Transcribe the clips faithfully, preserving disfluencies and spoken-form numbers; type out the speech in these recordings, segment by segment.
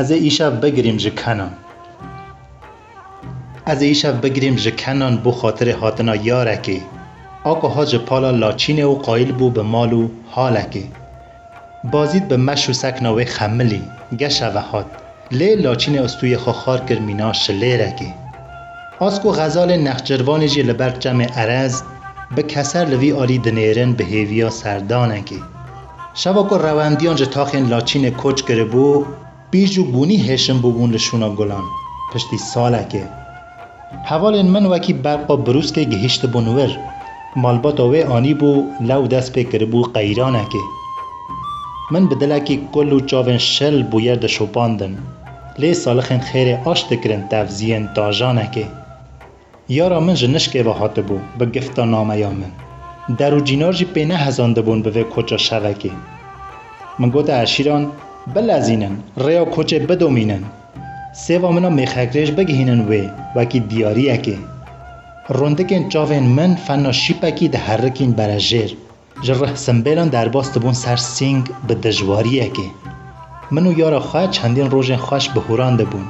Ez ê îşev bigirîm ji Kenan. Ez ê îşev bigirîm ji Kenan bo xatirê hatina yarekê. A ku hat ji pala Laçînê û qayîl bû bi mal û halekê. Bazîd bi meş û sekna wê xemilî, geşe ve hat. Lê Laçînê ustûyê xwe xar kir mîna şilêrekê. Ask û xezalên nexcirvanê jî li ber çemê Erez bi keser li vî alî dinêrin bi hêviya serdanekê. Şeva ku rewendiyan ji taxên Laçînê koç kiribû, pîj û gûnî hêşin bûbûn li şûna gulan, piştî salekê. Hevalên min wekî berqa birûskê gihîştibûn wir. Malbata wê anîbû lew dest pê kiribû qeyranekê. Min bi dilekî kul û çavên şil bûyer dişopandin. Lê salixên xêrê aş dikirin tevziyên tajanekê. Yara min ji nişkê ve hatibû, bi gifta nameya min. Der û cînar jî pê nehezandibûn bi vê koça şevekê. Min gote eşîran, bilezînin, rêya koçê bidomînin. Sêva min a mêxekrêj bigihînin wê, wekî diyariyekê. Rûndikên çavên min fena şîpekî diherikîn berejêr. Ji rih simbêlan derbas dibûn ser sîng bi dijwariyekê. Min û yara xwe çendîn rojên xweş bihûrandibûn.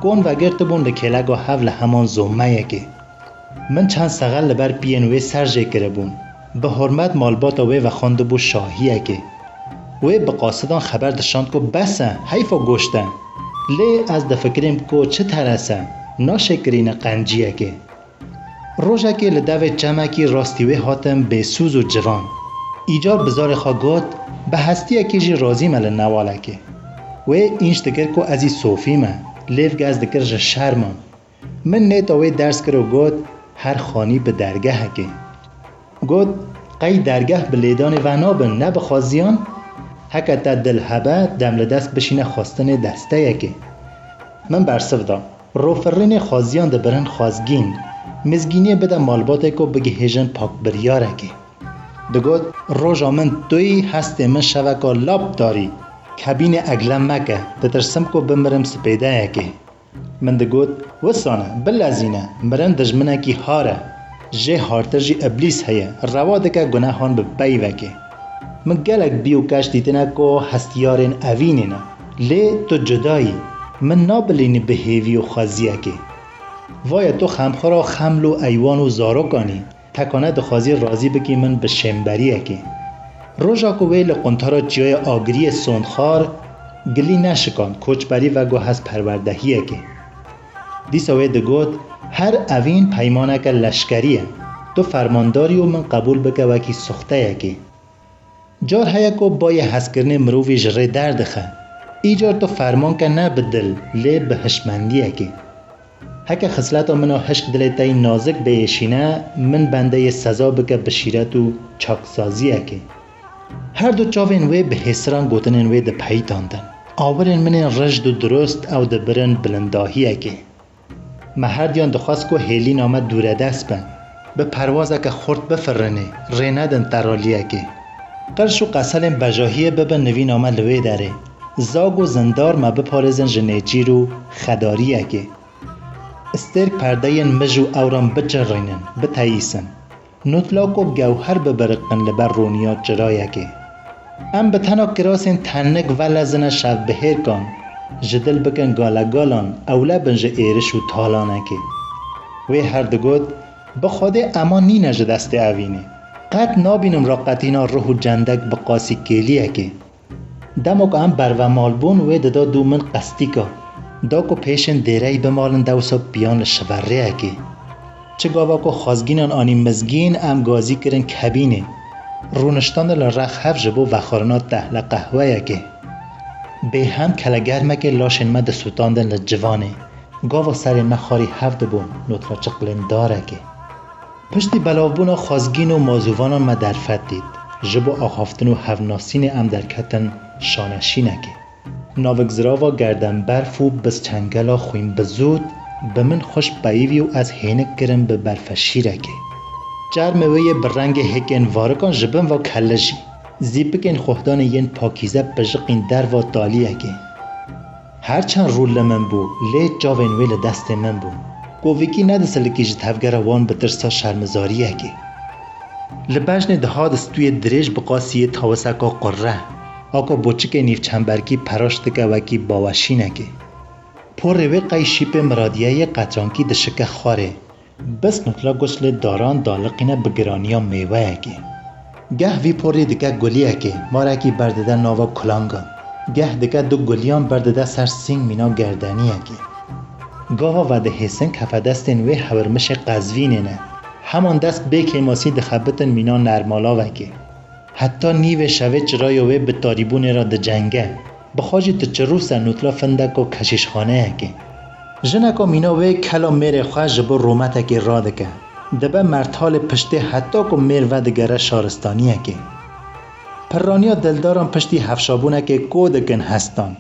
Kon vegirtibûn li kêleka hev li heman zomeyekê. Min çend sexel li ber piyên wê ser jê kiribûn. Bi hormet malbata wê vexwendibû şahiyekê. Wê bi qasidan xeber dişand ku bes e, heyfa goşt e. Lê ez difikirîm ku çi teres e, naşêkirîne qenciyekê. Rojekê li devê çemekî rastî wê hatim bêsûz û civan. Îcar bi zarê xwe got, bi hestiyekê jî razî me li newalekê. Wê înc dikir ku ez î sofî me, lê vgez dikir ji şerman. Min nêta wê ders kir û got, her xanî bi dergehekê. Got, qey dergeh bi lêdanê ve nabin, ne bi xwaziyan? Heke te dil hebe, dem li dest bişîne xwestinê desteyekê. Min bersiv da, rofirînê xwaziyan dibirin xwezgîn, mizgîniyê bide malbatê ku bigihêjin pakbiryarekê. Digot, roja min tuyî hestê min şeveka lap darî, kebînê eglem meke, ditirsim ku bimirim spêdeyekê. Min digot, wisane, bilezîne, mirin dijminekî har e. Jê hartir jî îblîs heye, rewa dike gunehan bi peyvekê. Min gelek bî û keç dîtine ku hestiyarên evînê ne. Lê tu cuda yî. Min nabilinî bi hêvî û xweziyekê. Vaye tu xemxura xeml û eywan û zarokan î. Tekane dixwazî razî bikî min bi şêmberiyekê. Roja ku wê li quntara çiyaya Agiriyê sond xwar, gilî neşikand, koçberî vegot hest perwerdehiyekê. Dîsa wê digot, her evîn peymaneke leşkerî ye. Tu fermandarî û min qebûl bike wekî suxteyekê. Car heye ku bayê hezkirinê mirovî ji rê derdixe. Îcar tu ferman ke ne bi dil, lê bi hişmendiyekê. Heke xisleta min a hişk dilê te yî nazik bêêşîne, min bendeyê seza bike bi şîret û çaksaziyekê. Her du çavên wê bi hêsiran gotinên wê dipeyitandin. Awirên min ên rijd û dirust ew dibirin bilindahiyekê. Me herdiyan dixwest ku hêlîna me dûredest be, bi perwazeke xurt bifirinê, rê nedin teraliyekê. Qirş û qeselên bejahiyê bibin nivîna me li wê derê. Zag û zindar me biparêzin ji nêçîr û xedariyekê. Stêrk perdeyên mij û ewran bicirînin, biteyîsin. Nûtlako gewher bibiriqin li ber roniya çirayekê. Em bi tena kirasên tenik velezine şevbihêrkan, ji dil bikin galegalan, ewle bin ji êriş û talanekê. Wê her digot, bi Xwedê eman nîne ji destê evînê. Qet nabînim raqetîna ruh û cendek bi qasî kêliyekê. Dema ku em bervemal bûn, wê dida dû min qestîka. Da ku pêşên dêreyî bimalin dewsa piyan li şiverrêyekê. Çi gava ku xwezgînan anî mizgîn, em gazî kirin kebînê. Rûniştandin li rex hev ji bo vexwarina tehle qehweyekê. Bêhem kelegermekê laşên me disûtandin li civanê. Gava serên me xwarî hev dibûn, notla çiqlên darekê. Piştî belavbûna xwezgîn û mazûvanan me derfet dît. Ji bo axaftin û hevnasînê em derketin şaneşînekê. Navik zirava gerdenberf û biz çengela xwînbizût bi min xweş peyivî û ez hênik kirim bi berfeşîrekê. Çermê wê yê bi rengê hêkên varikan ji bin ve kelijî. Zîpikên xohdanê yên pakîze pijiqîn derva taliyekê. Her çend rû li min bû, lê çavên wê li destê min bûn. Kovikî nedisilikî ji tevgera wan bi tirsa şermizariyekê. Li bejnê dihat stûyê dirêj bi qasiyê tawiseka qurre. Ako boçikê nîvçemberkî peraş dike wekî baweşînekê. Porê wê qey şîpê miradiyeyê qetrankî dişike xwarê. Bes nutla guç lê daran daliqîne bi giraniya mêweyekê. Geh vî porî dike guliyekê, marekî berdide nava kulangan. Geh dike du guliyan berdide ser sîng mîna gerdeniyekê. Gava vedihêsin kefedestên wê hewirmişê qezvînê ne. Heman dest bê kêmasî dixebitin mîna nermalavekê. Heta nîvê şevê çiraya wê bi tarîbûnê re dicenge. Bi xwe jî diçirûse nûtla findeka keşîşxaneyekê. Jineka mîna wê kela mêrê xwe ji bo rûmetekê radike. Dibe mertalê piştê heta ku mêr vedigere şaristaniyekê. Pirraniya dildaran piştî hefşabûnekê ko dikin hestan.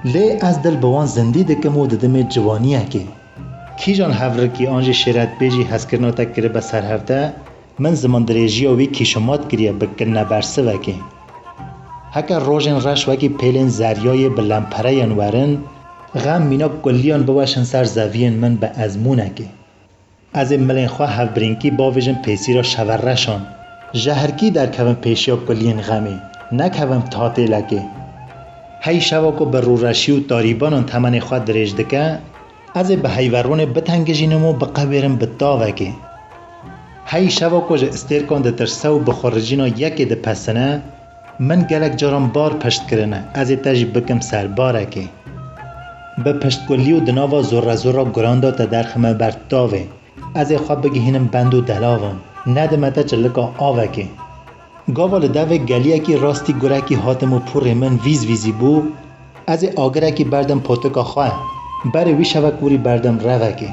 Lê ez dil bi wan zindî dikim û didimê ciwaniyekê. Kîjan hevrikî an jî şêretbêjî hezkirina te kiribe ser hev te, min zimandirêjiya wî kîşomat kiriye bi kirine bersivekê. Heke rojên reş wekî pêlên zeryayê bi lempereyan werin, xem mîna kuliyan biweşin ser zeviyên min bi ezmûnekê. Ez ê milên xwe hevbirînkî bavêjim pêsîra şevereşan. Ji herkî derkevim pêşiya kuliyên xemê, nekevim tatêlekê. Hey şeva ku bi rûreşî û tarîbanan temenê xwe dirêj dike, ez ê bi heyveronê bitengijînim û biqewêrim bi tavekê. Hey şeva ku ji stêrkan ditirse û bi xwe rijîna yekê dipesine, min gelek caran bar pişt kirine, ez ê te jî bikim serbarekê. Bi piştgulî û di nava zorezora guran de te derxime ber tavê. Ez ê xwe bigihînim bend û delavan, nedime te çilika avekê. Gava li devê geliyekî rastî gurekî hatim û pûrê min vîz vîzî bû, ez ê agirekî berdim potika xwe, berê wî şevek wîrî berdim revekê.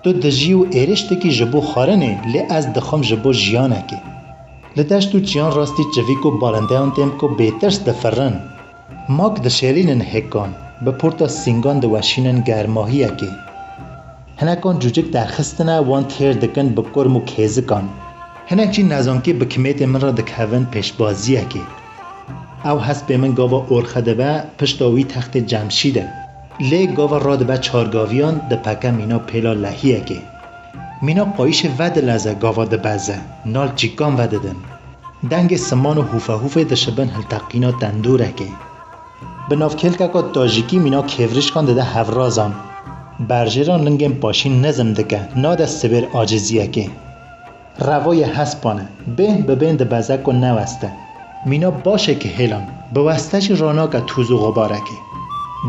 Tu dijî û êrîş dikî ji bo xwarinê, lê ez dixwim ji bo jiyanekê. Li deşt û çiyan rastî çivîk û balindeyan têm ku bêtirs difirin. Mak dişêlînin hêkan, bi porta sîngan diweşînin germahiyekê. Hinekan cûcik derxistine, wan têr dikin bi kurm û kêzikan. Hinek jî nezankî bi kimêtê min re dikevin pêşbaziyekê. Ew hespê min gava orxe dibe pişta wî textê Cemşîd e. Lê gava radibe çargaviyan dipeke mîna pêla lehiyekê. Mîna qayîşê vedileze gava dibeze, nal çîkan vedidin. Dengê siman û hûfehûfê dişibin hilteqîna tendûrekê. Bi nav kêlkeka tajîkî mîna kêvrişkan dide hevrazan. Berjêran lingên paşîn nizm dike, nade sibêr aciziyekê. Revayê hespan e, bêhn bi bêhn dibeze ku neweste. Mîna başê kihêlan, bi weste jî ranake tûz û xubarekê.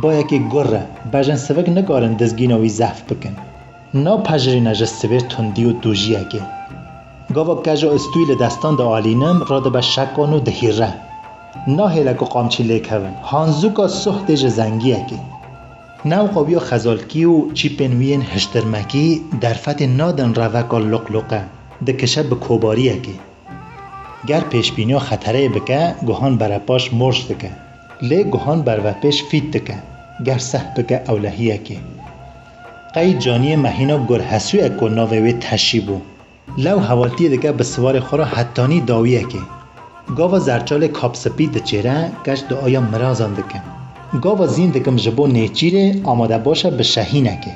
Bayekî gur e, bejên sivik nikarin dizgîna wî zehf bikin. Napejirîne ji sibêr tundî û tûjiyekê. Gava keja stûyî li destan dialînim, radibe şekan û dihîre. Nahêle ku qamçî lêkevin, hanzûka soh tê ji zengiyekê. Newqa wî ya xezalkî û çîpên wî yên hiştirmekî derfetê nadin reveka loqloqe, dikişe bi kobariyekê. Ger pêşbîniya xetereyê bike, guhan berepaş morş dike. Lê guhan bervepêş fît dike, ger sehf bike ewlehiyekê. Qey caniyê me hîna gur hesû ye ku navê wê Teşî bû. Lew hevaltiyê dike bi siwarê xwe re hetanî dawiyekê. Gava zerçalê kapsipî diçêre, keç duaya mirazan dikin. Gava zîn dikim ji bo nêçîrê, amade baş e bi şehînekê.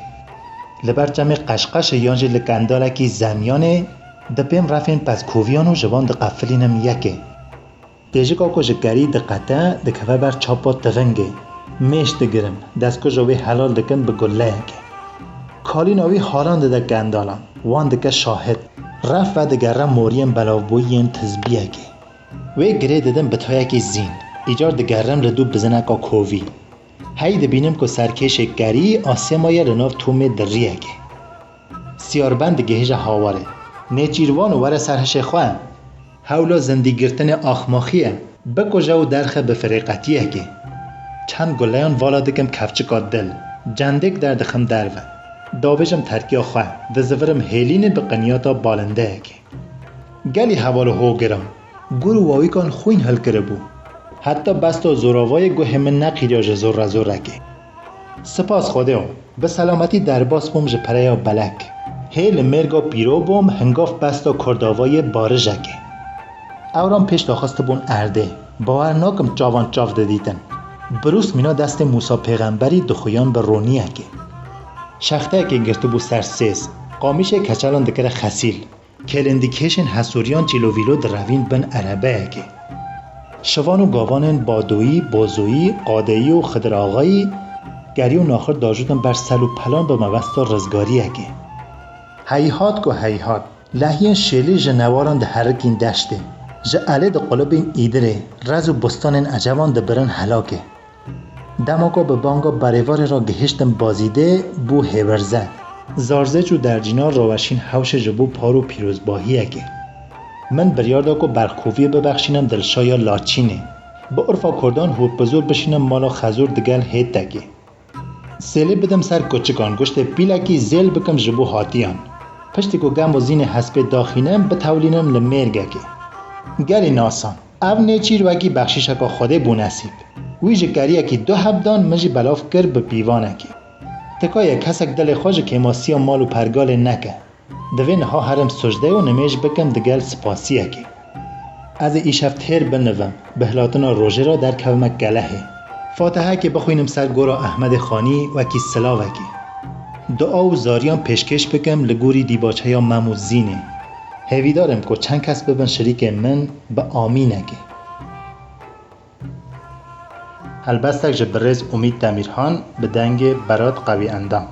Li ber çemê qeşqeşê yan jî li kendalekî zemyanê, dipêm refên pezkoviyan û ji wan diqefilînim yekê. Têjika ku ji kerî diqete, dikeve ber çapa tivingê. Mêş digirim, destkuja wê helal dikin bi guleyekê. Kalîna wî halan dide kendalan, wan dike şahid. Ref vedigere moriyên belavbûyî yên tizbiyekê. Wê girê didin bi tayekî zîn. Îcar digerim li dû bizineka kovî. Hey dibînim ku serkêşê kerî asê maye li nav tomê diriyekê. Siyarbend digihêje hawarê. Nêçîrvano were ser hişê xwe. Hewla zindîgirtinê axmaxî ye. Bikuje û derxe bi firêqetiyekê. Çend guleyan vala dikim kevçika dil. Cendêk derdixim derve. Davêjim terkiya xwe. Dizivirim hêlînê bi qinyata balindeyekê. Gelî heval û hogiran, gur û wawîkan xwîn hilkiribû. Heta besta zoravayê guhê min neqîriya ji zorrezorekê. Spas Xwedê, bi selametî derbas bûm ji pereya belek. Hê li mêrga pîro bûm, hingav besta kordavayê barijekê. Ewran pêş daxistibûn erdê. Bawer nakim çavan çav didîtin. Birûs mîna destê Mûsa pêxemberî dixuyan bi roniyekê. Şexteyekê girtibû ser sêz. Qamîşê keçelan dikire xesîl. Kêlindîkêşên hesûriyan çîlovîlo direvîn bin erebeyekê. Şivan û gavanên Badoyî, Bozoyî, Qadeyî û Xidir Axayî gerî û naxir dajotin ber sel û pelan bi mebesta rizgariyekê. Heyhat ku heyhat, lehiyên şêlî ji newaran diherikîn deştê, ji elê diqulibîn îdirê, rez û bustanên eceban dibirin helakê. Dema ku bi banga berêvarê re gihiştim Bazîdê, bû hêwirze. Zarzêç û dercîna raweşîn hewşê ji bo par û pîrozbahiyekê. Min biryar da ku berxoviyê bibexşînim Dilşaya Laçînê. Bi urfa kurdan hûr bi zor bişînim mala Xezûr digel Hêtekê. Sêlê bidim ser kuçikan, goştê pîlekî zêl bikim ji bo hatiyan. Piştî ku gem û zînê hespê daxînim, bitewlînim li mêrgekê. Gelî nasan. Ev nêçîr wekî bexşîşeka Xwedê bû nesîb. Wî ji keriyekî du hebdan min jî belav kir bi pîvanekê. Tika ye kesek dilê xwe ji kêmasiya mal û pergalê neke. Divê niha herim sucdeyê û nimêj bikim digel spasiyekê. Ez ê îşev têr binivim, bi hilatina rojê re derkevime kelehê. Fatihekê bixwînim ser gora Ehmedê Xanî wekî silavekê. Dua û zariyan pêşkêş bikim li gorî dîbaçeya Mem û Zînê. Hêvîdar im ku çend kes bibin şirîkên min bi amînekê. Helbestek ji birêz Umît Demîrhan bi dengê Berat Qewî Endam.